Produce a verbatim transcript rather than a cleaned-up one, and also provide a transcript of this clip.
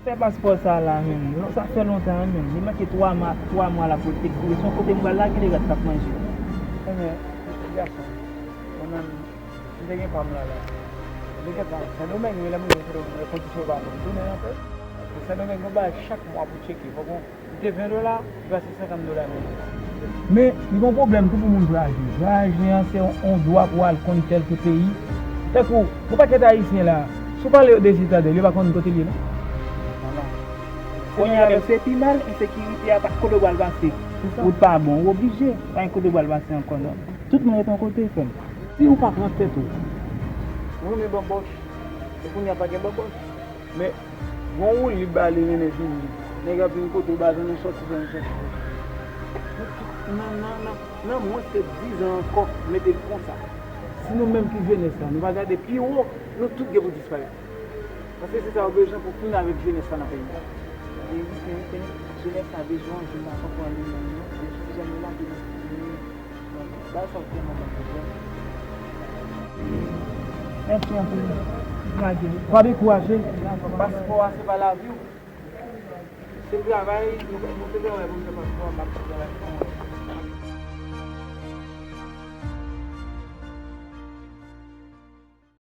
Fè paspò sa la menm. Sa fè lontan wi menm. Li manke twa mwa, twa mwa la pou l ekspire. Se yon kote m pral lage, de rat k ap manje. Ebyen, ti gason, mwen menm, m te gen pa m la la. Men gentan, Sendomeng, wi, lè m rive Sendomeng, kondisyon pa bon. M tounen ankò. Paske Sendomeng, nou bay chak mwa pou tcheke. Fòk ou, li te ven dola, li pase senkant dola menm. Men, li gen yon pwoblèm tou pou moun vwayaje. Vwayaje an, se yon, yon dwa pou al konn kèlke peyi. Tankou, yon pakèt Ayisyen la, si w pale yo de Sitadèl, yo pa konn kote l ye, non. Kounye a menm, se pi mal, ensekirite a, pa kote w pral pase. Wout pa bon, ou oblije pa gen kote w pral pase ankò, non. Tout moun ret yon kote, frè m. Si ou pa pran tèt ou, ou renmen banbòch, e kounye a pa gen banbòch. Men, gen yon woulib ale mennen vini. Nèg ap vin kote w, pa janm sòti, janm sòti. Nou tout, nan, nan, nan, nan mwens ke diz an ankò, mete l konsa. Si nou menm ki jenès la, nou pa gade pi wo, nou tout gen pou disparèt. Paske se sa yo bezwen pou fini avèk jenès la nan peyi a. E wi, se, se, jenès la bezwen yon jou nan konprann li menm, non? Men si janm yo lage nou, nou, bagay sa yo tèlman ban pwoblèm. Mèsi anpil. Pa dekouraje. Paspò a, se pa lavi w. Se travay, nou, nou te travay pou nou fè paspò a, m ap travay pou mwen.